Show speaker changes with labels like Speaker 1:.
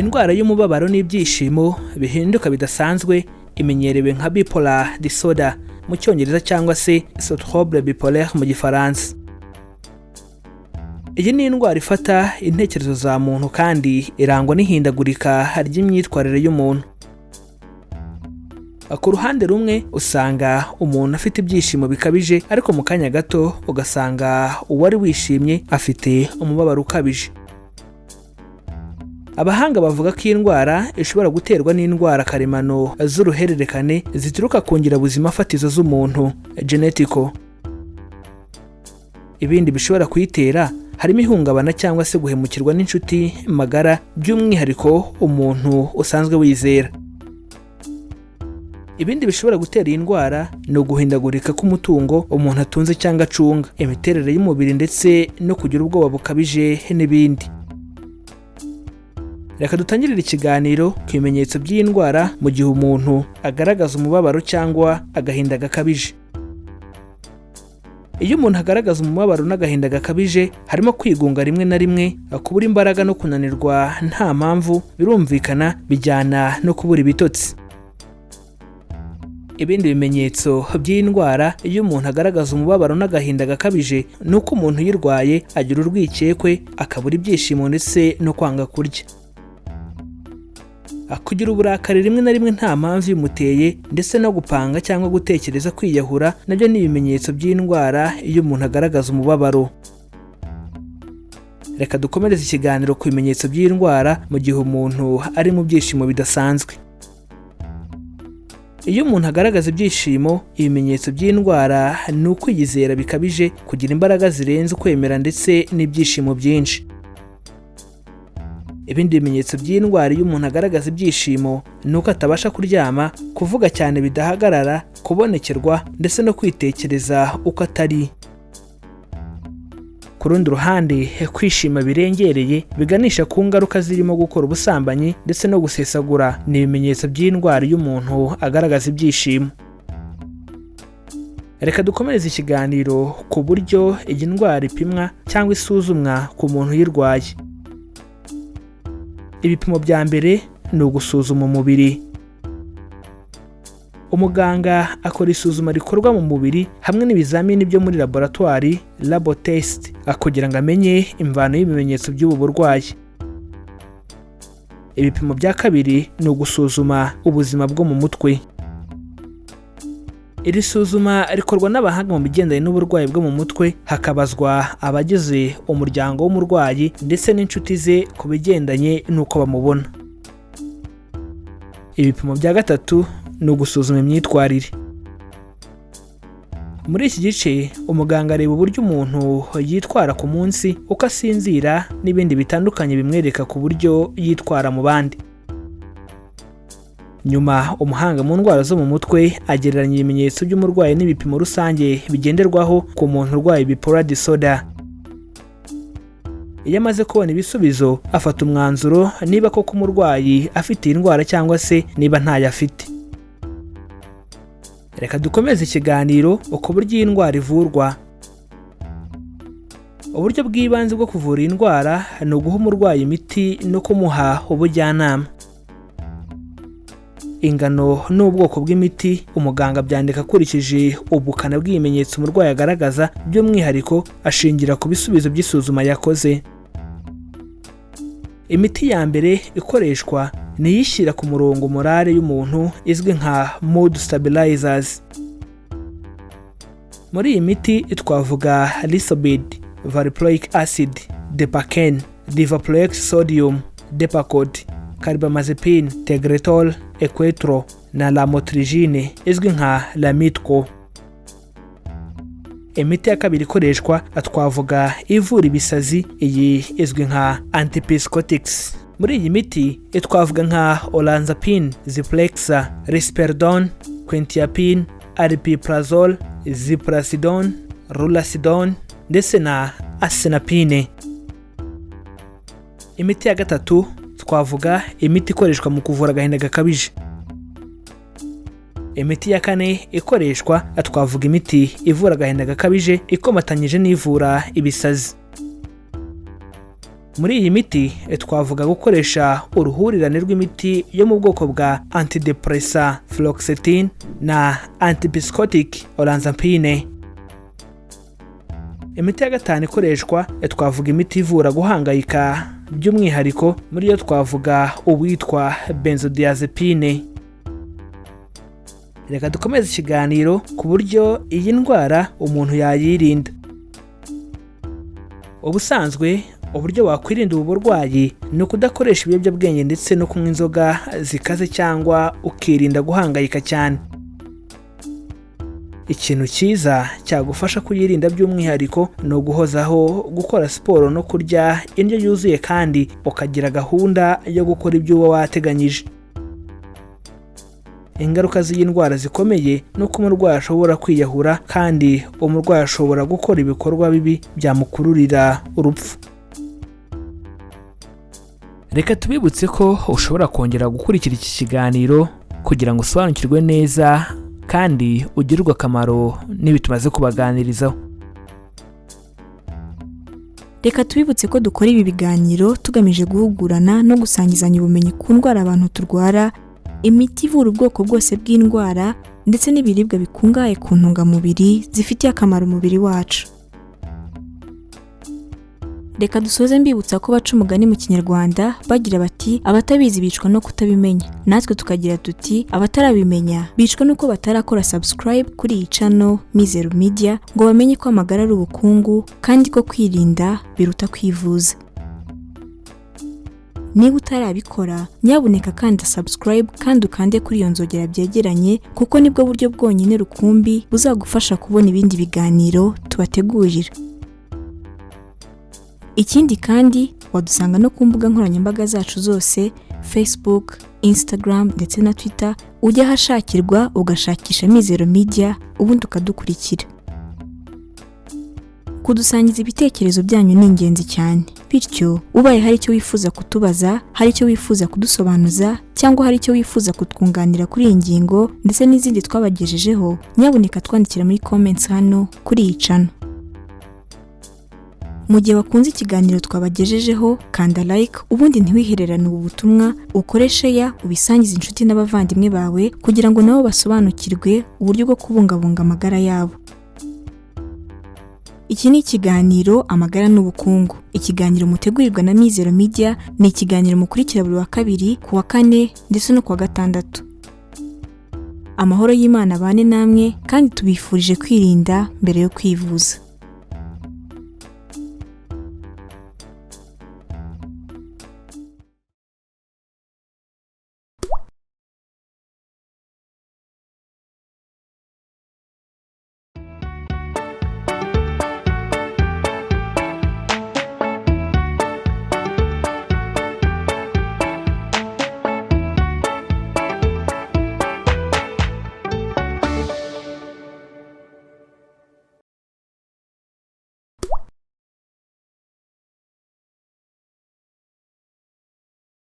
Speaker 1: Indwara y'umubabaro n'ibyishimo bihinduka bidasanzwe imenyerewe nka bipolar disorder mu Cyongereza cyangwa se trouble bipolaire mu Gifaransa. Iyi ni indwara ifata intekerezo za muntu kandi irangwa n'ihindagurika ry'imyitwarire y'umuntu. Ku ruhande rumwe, usanga umuntu afite ibyishimo bikabije, ariko mu kanya gato ugasanga uwari wishimye afite umubabaro ukabije. Abahanga bavuga ko iyi ndwara ishobora guterwa n'indwara karemano z'uruhererekane zituruka ku ngirabuzima fatizo z'umuntu, genetical. Ibindi bishobora kuyitera harimo ihungabana cyangwa se guhemukirwa n'inshuti magara, by'umwihariko umuntu usanzwe wizera. Ibindi bishobora gutera iyi ndwara ni uguhindagurika k'umutungo umuntu atunze cyangwa acunga, imiterere y'umubiri, ndetse no kugira ubwoba bukabije n'ibindi. Reka dutangirire ikiganiro ku bimenyetso by'iyi ndwara mu gihe umuntu agaragaza umubabaro cyangwa agahinda gakabije. Iyo umuntu agaragaza umubabaro n'agahinda gakabije, harimo kwigunga rimwe na rimwe, kubura imbaraga no kunanirwa nta mpamvu, birumvikana bijyana no kubura ibitotsi. Ibindi bimenyetso by'iyi ndwara iyo umuntu agaragaza umubabaro n'agahinda gakabije ni uko umuntu uyirwaye agira urwikekwe, akabura ibyishimo ndetse no kwanga kurya, kugira uburakari rimwe na rimwe nta mpamvu imuteye, ndetse no gupanga cyangwa gutekereza kwiyahura, nabyo ni ibimenyetso by'indwara iyo umuntu agaragaza umubabaro. Reka dukomereze ikiganiro ku bimenyetso by'iyi ndwara mu gihe umuntu ari mu byishimo bidasanzwe. Iyo umuntu agaragaza ibyishimo, ibimenyetso by'indwara ni ukwiyizera bikabije, kugira imbaraga zirenze ukwemera ndetse n'ibyishimo byinshi. Ibindi bimenyetso by'indwara iyo umuntu agaragaza ibyishimo ni uko atabasha kuryama, kuvuga cyane bidahagarara, kubonekerwa ndetse no kwitekereza uko atari. Ku rundi ruhande, kwishima birengereye biganisha ku ngaruka zirimo gukora ubusambanyi ndetse no gusesagura ni ibimenyetso by'indwara iyo umuntu agaragaza ibyishimo. Reka dukomereze ikiganiro ku buryo iyi ndwara ipimwa cyangwa isuzumwa ku muntu uyirwaye. Ibipimo bya mbere ni ugusuzuma umubiri. Umuganga akora isuzuma rikorwa mu mubiri hamwe n'ibizamini byo muri laboratwari, labo test, kugira ngo amenye imvano y'ibimenyetso by'ubu burwayi. Ibipimo bya kabiri ni ugusuzuma ubuzima bwo mu mutwe. Iri suzuma rikorwa n'abahanga mu bigendanye n'uburwayi bwo mu mutwe, hakabazwa abagize umuryango w'umurwayi ndetse n'inshuti ze ku bigendanye n'uko bamubona. Ibipimo bya gatatu ni ugusuzuma imyitwarire. Muri iki gice, umuganga areba uburyo umuntu yitwara ku munsi, uko asinzira n'ibindi bitandukanye bimwereka ku buryo yitwara mu bandi. Nyuma, umuhanga mu ndwara zo mu mutwe agereranya ibimenyetso by'umurwayi n'ibipimo rusange bigenderwaho ku muntu urwaye bipolar disorder. Iyo amaze kubona ibisubizo, afata umwanzuro niba koko umurwayi afite iyi ndwara cyangwa se niba ntayo afite. Reka dukomeze ikiganiro uko buryo iyi ndwara ivurwa. Uburyo bw'ibanze bwo kuvura iyi ndwara ni uguha umurwayi imiti no kumuha ubujyanama. Ingano n'ubwoko bw'imiti umuganga abyandika akurikije ubukana bw'ibimenyetso umurwayi agaragaza, by'umwihariko ashingira ku bisubizo by'isuzuma yakoze. Imiti ya mbere ikoreshwa ni iyishyira ku murongo morale y'umuntu, izwi nka mood stabilizers. Muri iyi miti twavuga Lithobid, valproic acid, Depakene, divalproex sodium, Depakote, carbamazepine, Tegretol, Equetro na lamotrigine izwi nka Lamictal. Imiti ya kabiri ikoreshwa twavuga ivura ibisazi, iyi izwi nka antipsychotics. Muri iyi miti twavuga nka olanzapine, Zyprexa, risperidone, quetiapine, aripiprazole, ziprasidone, lurasidone ndetse na asenapine. Imiti ya gatatu twavuga imiti ikoreshwa mu kuvura agahinda gakabije. Imiti ya kane ikoreshwa twavuga imiti ivura agahinda gakabije ikomatanyije n'ivura ibisazi. Muri iyi miti twavuga gukoresha uruhurirane rw'imiti yo mu bwoko bwa antidepressant fluoxetine na antipsychotic olanzapine. Imiti ya gatanu ikoreshwa, twavuga imiti ivura guhangayika. By'umwihariko muri yo twavuga uwitwa benzodiazepine. Reka dukomeze ikiganiro ku buryo iyi ndwara umuntu yayirinda. Ubusanzwe uburyo wakwirinda ubu burwayi ni ukudakoresha ibiyobyabwenge ndetse no kunywa inzoga zikaze, cyangwa ukirinda guhangayika cyane. Ikintu cyiza cyagufasha kuyirinda by'umwihariko ni uguhozaho gukora siporo no kurya indyo yuzuye, kandi ukagira gahunda yo gukora ibyo uba wateganyije. Ingaruka z'iyi ndwara zikomeye ni uko umurwayi ashobora kwiyahura, kandi umurwayi ashobora gukora ibikorwa bibi byamukururira urupfu. Reka tubibutse ko ushobora kongera gukurikira iki kiganiro kugira ngo usobanukirwe neza kandi ugirirwe akamaro n'ibi tumaze kubaganirizaho.
Speaker 2: Reka tubibutse ko dukora ibi biganiro tugamije guhugurana no gusangizanya ubumenyi ku ndwara abantu turwara, imiti ivura ubwoko bwose bw'indwara, ndetse n'ibiribwa bikungahaye ku ntungamubiri zifitiye akamaro umubiri wacu. Reka dusoze mbibutsa ko baca umugani mu Kinyarwanda bagira bati: "Abatabizi bicwa no kutabimenya." Natwe tukagira tuti: "Abatarabimenya bicwa nuko batarakora subscribe kuri iyi channel Mizero Media, ngo bamenye ko amagara ari ubukungu kandi ko kwirinda biruta kwivuza." Niba utarabikora, nyabuneka kanda subscribe kandi ukande kuri iyo nzogera byegeranye, kuko nibwo buryo bwonyine rukumbi buzagufasha kubona ibindi biganiro tubategurira. Ikindi kandi, wadusanga no ku mbuga nkoranyambaga zacu zose: Facebook, Instagram ndetse na Twitter. Ujya ahashakirwa ugashakisha Mizero Media, ubundi ukadukurikira. Kudusangiza ibitekerezo byanyu ni ingenzi cyane. Bityo ubaye hari icyo wifuza kutubaza, hari icyo wifuza kudusobanuza, cyangwa hari icyo wifuza kutwunganira kuri iyi ngingo ndetse n'izindi twabagejejeho, nyabuneka twandikira muri comments hano kuri iyi channel. Mu gihe wakunze ikiganiro twabagejejeho, kanda like, ubundi ntiwihererane ubu butumwa, ukore share, ubisangize inshuti n'abavandimwe bawe kugira ngo nabo basobanukirwe uburyo bwo kubungabunga amagara yabo. Iki ni ikiganiro Amagara n'Ubukungu, ikiganiro mutegurirwa na Mizero Media. Ni ikiganiro mukurikira buri wa kabiri, ku wa kane ndetse no ku wa gatandatu. Amahoro y'Imana abane namwe, kandi tubifurije kwirinda mbere yo kwivuza.